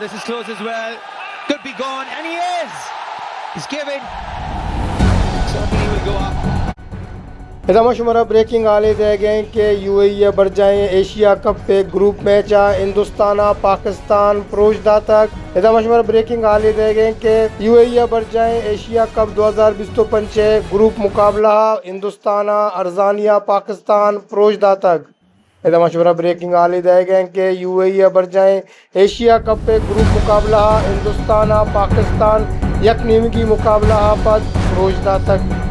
This is close as well. Could be gone, and he is. He's given. Certainly will go up. ادا ما شمارا بریکنگ حالے دئیگ ءَ ایں کہ یو اے ای ءَ برجاہیں ایشیا کپ ءِ گروپ میچ ءَ ہندوستان ءَ پاکستان پروش داتگ۔ ادا ما شمارا بریکنگ حالے دئیگ ءَ ایں کہ یو اے ای ءَ برجاہیں ایشیا کپ دو ہزار بیست ءُ پنچ ءِ گروپ مقابلہ ءَ ہندوستان ءَ ارزانی ءَ پاکستان پروش داتگ۔ ادا ما شمارا بریکنگ حالے دئیگ ءَ ایں کہ یو اے ای ءَ برجاہیں ایشیا کپ ءِ گروپ مقابلہ ءَ ہندوستان ءَ پاکستان یک نیمگی مقابلہ ءَ پد پروش داتگ۔